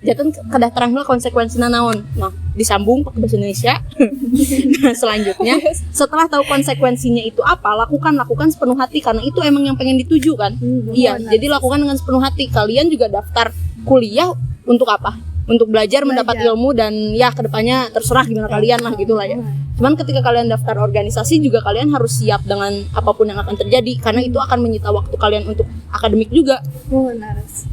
Janten kedah terang heula konsekuensina naon. Nah, disambung pakai bahasa Indonesia. Nah, selanjutnya setelah tahu konsekuensinya itu apa, lakukan, lakukan sepenuh hati karena itu emang yang pengen dituju kan. Iya, jadi lakukan dengan sepenuh hati. Kalian juga daftar kuliah untuk apa? Untuk belajar, mendapat ilmu, dan ya kedepannya terserah gimana kalian lah, gitulah ya. Cuman ketika kalian daftar organisasi juga kalian harus siap dengan apapun yang akan terjadi karena itu akan menyita waktu kalian untuk akademik juga.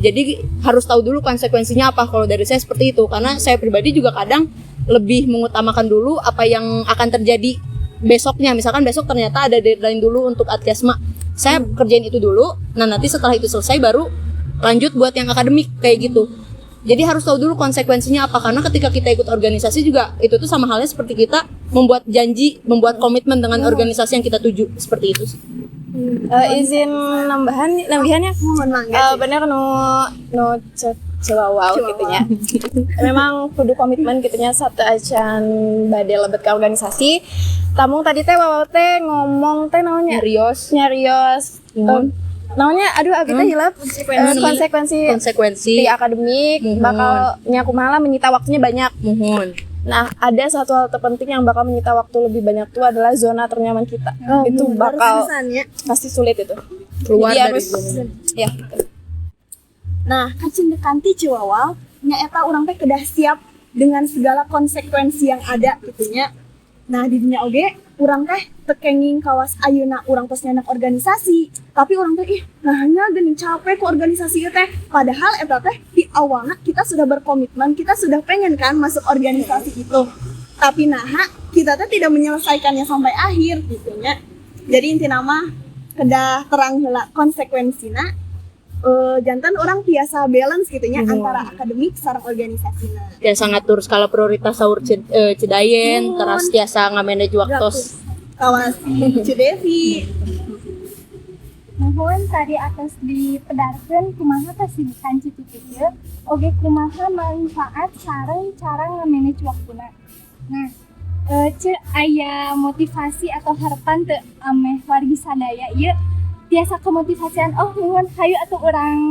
Jadi harus tahu dulu konsekuensinya apa. Kalau dari saya seperti itu, karena saya pribadi juga kadang lebih mengutamakan dulu apa yang akan terjadi besoknya. Misalkan besok ternyata ada deadline dulu untuk Adkesma, saya kerjain itu dulu. Nah, nanti setelah itu selesai baru lanjut buat yang akademik kayak gitu. Jadi harus tahu dulu konsekuensinya apa, karena ketika kita ikut organisasi juga itu tuh sama halnya seperti kita membuat janji, membuat komitmen dengan organisasi yang kita tuju, seperti itu sih. Izin nambahan, nambahannya. Mohon mangga. Bener nu nu Ceu Wawaw gitu nya. Memang kudu komitmen gitu nya sateuacan bade lebet ke organisasi. Tamung tadi teh Wawaw teh ngomong teh naonnya? Nyarios. Nyarios. Muhun. Naonnya, aduh, abi teh hilap. Konsekuensi. Konsekuensi Konsekuensi. di akademik Muhun. bakal nya kumaha menyita waktunya banyak. Muhun. Nah, ada satu hal terpenting yang bakal menyita waktu lebih banyak tuh adalah zona ternyaman kita. Oh, Itu bener bakal pisan ya. Pasti sulit itu. Keluar Jadi dari harus zona. Ya, gitu. Nah, kacindekan ti Ceu Wawaw nyaeta urang teh kedah siap dengan segala konsekuensi yang ada gitu nya. Nah, di dinya oge urang teh teu kenging kawas ayeuna urang tos nyandak organisasi, tapi urang teh, "Ih, naha nya geuning capek ku organisasi ieu teh." Padahal eta teh di awalna kita sudah berkomitmen, kita sudah pengen kan masuk organisasi itu. Tapi naha kita teh tidak menyelesaikannya sampai akhir gitu nya. Jadi intina mah kedah terang heula konsekuensina, janten urang tiasa balance gitu nya antara akademik sareng organisasina. Tiasa ngatur skala prioritas saur Ceu Dayen, terus tiasa ngamanage waktu. Kawas Ceu Devi. Nuhun tadi atas dipedarkeun kumaha kesibukan cicik ieu, oge kumaha manfaat sareng cara ngamanage waktuna. Nah, Ce, aya motivasi atau harapan teu ameh wargi sadaya ieu tiasa kemotivasian, "Oh nuhun, hayu atuh urang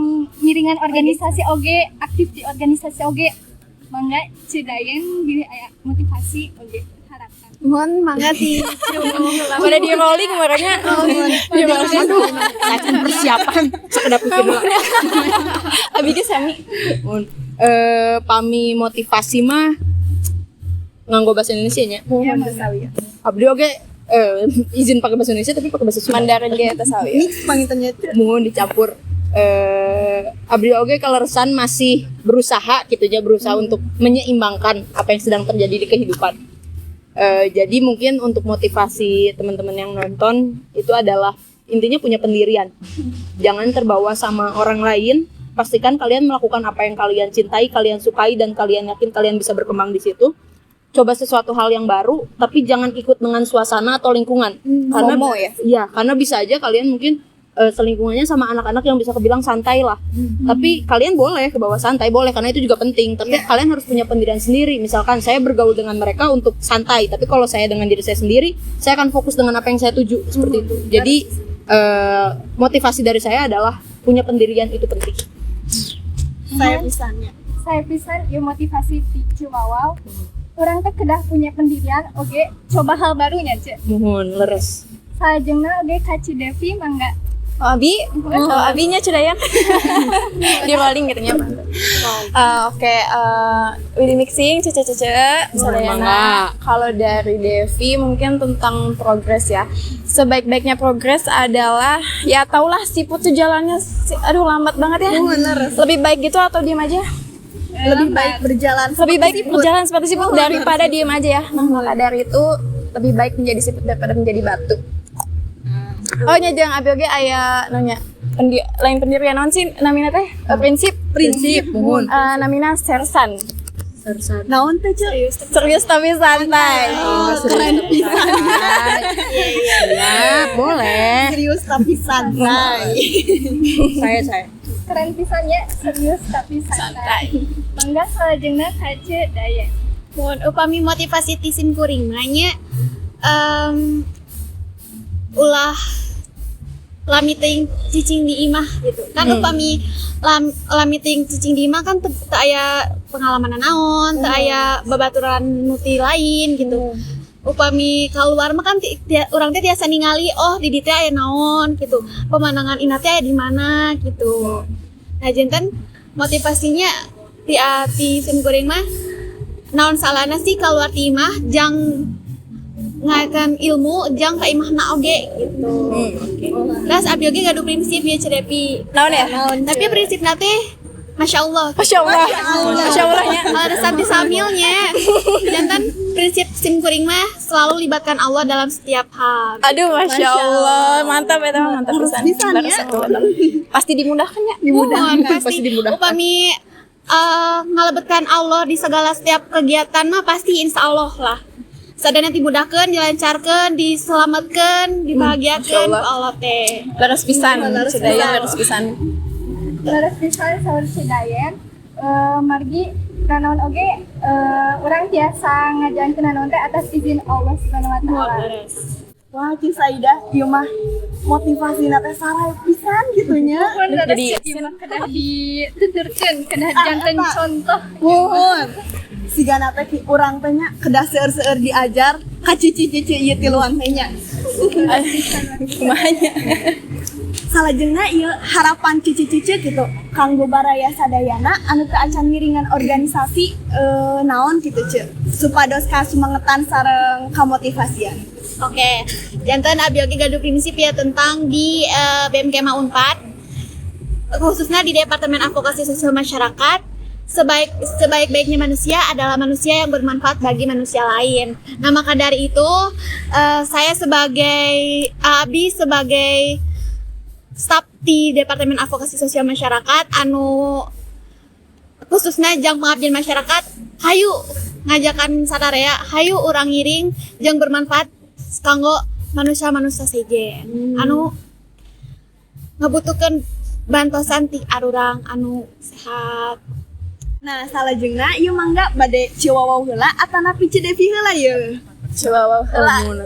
ngiringan organisasi oge, aktif di organisasi oge"? Mangga Ceu Dayen, bilih aya motivasi oge harapan. Mohon mangga ti. Pada di rolling makanya. Di rolling. Aduh, acan persiapan, sekedap pikir dulu. Abi ge sami. Mun, pami motivasi mah nganggo bahasa Indonesia nya. Mohon besawi ya. Abdi oge izin pakai bahasa Indonesia tapi pakai bahasa Sunda. Mandarin ge eta sawi. Mix panginten nya. Mohon dicampur. Abdi oge kaleresan masih berusaha gitu ya, berusaha untuk menyeimbangkan apa yang sedang terjadi di kehidupan. Jadi mungkin untuk motivasi teman-teman yang nonton itu adalah intinya punya pendirian. Jangan terbawa sama orang lain. Pastikan kalian melakukan apa yang kalian cintai, kalian sukai, dan kalian yakin kalian bisa berkembang di situ. Coba sesuatu hal yang baru, tapi jangan ikut dengan suasana atau lingkungan. Karena FOMO ya? Iya, karena bisa aja kalian mungkin selingkungannya sama anak-anak yang bisa kebilang santai lah. Tapi kalian boleh kebawa santai, boleh, karena itu juga penting. Tapi kalian harus punya pendirian sendiri. Misalkan saya bergaul dengan mereka untuk santai, tapi kalau saya dengan diri saya sendiri, saya akan fokus dengan apa yang saya tuju, seperti itu. Jadi motivasi dari saya adalah punya pendirian itu penting. Sae pisan nya. Sae pisan ieu motivasi ti Ceu Wawaw. Urang teh kedah punya pendirian oge coba hal barunya, Ce. Mohon, leres. Salajengna oge ka Ceu Devi, mangga. Oh, Abi, oh, Abinya Ceu Dayan. Di rolling gitu nya. Oke, Willy mixing, cece cece, Sadayana. Mangga. Kalau dari Devi mungkin tentang progres ya. Sebaik-baiknya progres adalah ya taulah siput tuh jalannya, aduh, lambat banget ya. Lebih baik gitu atau diem aja? Lebih baik berjalan Lebih seperti baik siput. Berjalan seperti siput daripada diem aja ya. Nah, maka dari itu lebih baik menjadi siput daripada menjadi batu. Oh nya, jeung abi oge aya nanya lain pendirian, naon sih namina teh? Prinsip. Prinsip, mohon. Namina sersan. Naon teh, Ceu? Serius tapi santai. Oh, keren pisan. Ya, boleh. Serius tapi santai. Saya. Keren pisan ya, serius tapi santai. Mangga salajengna ka Ceu Dayen. Mohon upami motivasi ti sim kuring mah nya, ulah Lami teuing cicing di imah gitu kan. Upami lami teuing cicing di imah kan teu teu aya pengalaman naon, teu aya babaturan nu ti lain gitu. Upami keluar mah kan urang teh tiasa ningali, oh, di dieu teh aya naon gitu, pemandangan indah teh aya di mana gitu. Nah, janten motivasinya ti sim kuring mah naon salahna sih keluar ti imah jang ngayakeun ilmu jang ka imahna oge gitu. Terus abi oge gaduh prinsip ya, Ceu Depi. Naon ya? Tapi prinsip teh Masya Allah. Masya Allah. Masya Allah nya. Alasan di samilnya. Janten prinsip sim kuring mah selalu libatkan Allah dalam setiap hal. Aduh, Masya Allah. Mantap ya, teman, mantap pisan. Pisan, ya. Barusan, mantap. Pasti dimudahkan ya. Dimudahkan pasti, Pasti dimudahkan. Upami ngalebetkan Allah di segala setiap kegiatan mah pasti insya Allah lah. Sadayana dimudahkan, dilancarkan, diselamatkan, dibahagiakan ku Allah teh. Leres pisan, Ceu Dayen, leres pisan. Leres pisan saur Ceu Dayen. Margi nanaon oge urang tiasa ngajalankeun nanaon teh atas izin Allah Subhanahu wa taala. Wah, Ci Saidah, ieu mah motivasi teh sarai pisan gitu nya. Jadi Kedah dituturkeun, kedah janten eta. contoh. Muhun. Sigana teh ki urang teh nya kedah seueur-seueur diajar ka cici-cici ieu tiluan teh nya. Kumaha nya? Salajengna ieu harapan cici-cici gitu kanggo baraya sadayana anu teu acan ngiringan organisasi naon gitu, Ce, supados kasumangetan sareng kamotivasian. Oke, janten abi oge gaduh prinsip ya tentang di BMKMA Unpad, khususnya di Departemen Advokasi Sosial Masyarakat, sebaik-baiknya manusia adalah manusia yang bermanfaat bagi manusia lain. Nah, maka dari itu saya sebagai abi sebagai staf di Departemen Advokasi Sosial Masyarakat anu khususnya jang pengabdian masyarakat, hayu ngajakan sadarea, hayu urang ngiring jang bermanfaat kanggo manusia-manusia sejen anu ngebutuhkan bantosan ti arurang anu sehat. Nah, salajengna ieu mangga bade Ci Wawaw heula atanapi Ci Devi heula ye? Ci Wawaw heula. Heula.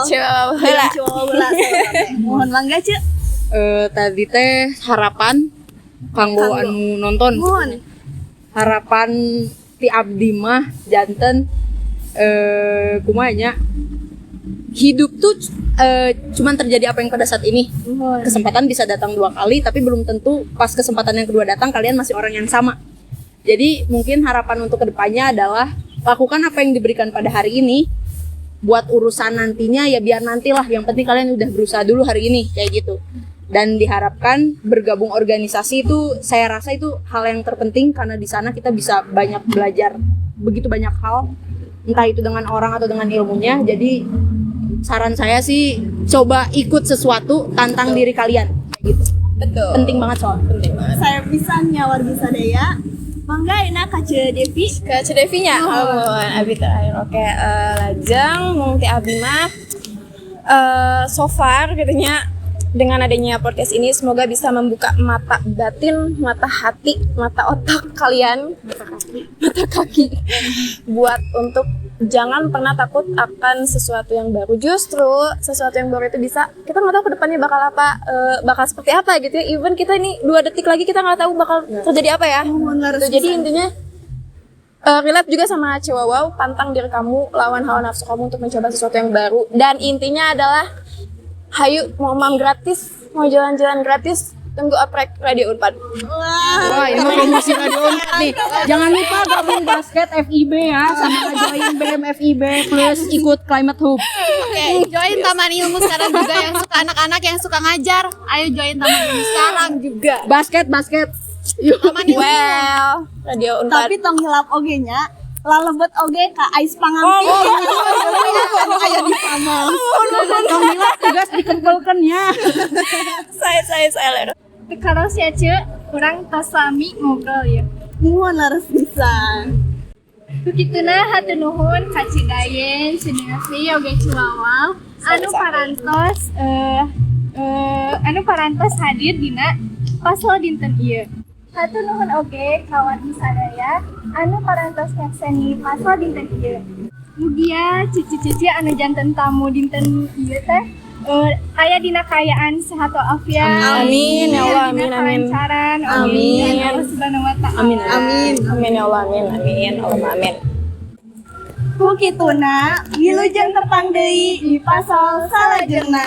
Ci Wawaw heula. Ci Wawaw heula. Mohon mangga, Ce. Tadi teh harapan kanggo Kanggo. anu nonton. Mohon. Harapan ti abdi mah janten kumaha nya, hidup tuh cuman terjadi apa yang pada saat ini. Mohon. Kesempatan bisa datang dua kali, tapi belum tentu pas kesempatan yang kedua datang kalian masih orang yang sama. Jadi mungkin harapan untuk kedepannya adalah lakukan apa yang diberikan pada hari ini. Buat urusan nantinya ya biar nantilah, yang penting kalian udah berusaha dulu hari ini kayak gitu. Dan diharapkan bergabung organisasi itu, saya rasa itu hal yang terpenting karena di sana kita bisa banyak belajar begitu banyak hal, entah itu dengan orang atau dengan ilmunya. Jadi saran saya sih coba ikut sesuatu, tantang diri kalian kayak gitu. Betul. Penting banget soalnya. Penting banget. Saya pisan nya wargi sadaya. Mangga enak ka Ceu Devi. Ke Ceu Devi nya. Oh, abi terakhir. Oke, lajeng mung ti abi mah so far katanya dengan adanya podcast ini semoga bisa membuka mata batin, mata hati, mata otak kalian, mata kaki buat untuk jangan pernah takut akan sesuatu yang baru. Justru sesuatu yang baru itu bisa, kita nggak tahu kedepannya bakal apa, bakal seperti apa gitu ya. Even kita ini 2 detik lagi kita nggak tahu bakal terjadi apa ya. Mohon leres Gitu. Jadi pisan. intinya relate juga sama Ci Wawaw, pantang diri kamu, lawan hawa nafsu kamu untuk mencoba sesuatu yang baru. Dan intinya adalah hayu mau mam gratis, mau jalan-jalan gratis, tunggu oprek Radio Unpad. Wah, ini promosi Radio Unpad nih. Jangan lupa gabung basket FIB ya, sama join BEM FIB plus ikut Climate Hub. Oke, join Taman Ilmu sekarang juga yang suka anak-anak yang suka ngajar, ayo join Taman Ilmu sekarang juga. Basket, basket. Yuk. Taman Ilmu. Well, Radio Unpad. Tapi tong hilap oge nya, lalebet oge ka Ais Pangamping. Anu aya di Pamong. Tong hilap tugas dikempelkeun ya. Saya Lero. Kalau sia Ce, urang tos sami ngobrol ya. Mohon leres pisan. Begituna hatur nuhun ka Ceu Dayen, Ceu Devi, oge Ci Wawaw anu parantos anu parantos hadir dina pasal dinten ieu. Hatur nuhun oge ka wargi sadaya anu parantos nyakseni pasal dinten ieu. Mugia cici-cici anu janten tamu dinten ieu teh Aya dina kaayaan sehat walafiat. Amin, ya Allah, amin, Dina amin. kelancaran. Amin. Allah Subhanahu wa Ta'ala. Amin. Amin. Amin ya Allah, amin, amin, Allah, amin. Ku kituna, wilujeng tepang deui di pasal salajengna.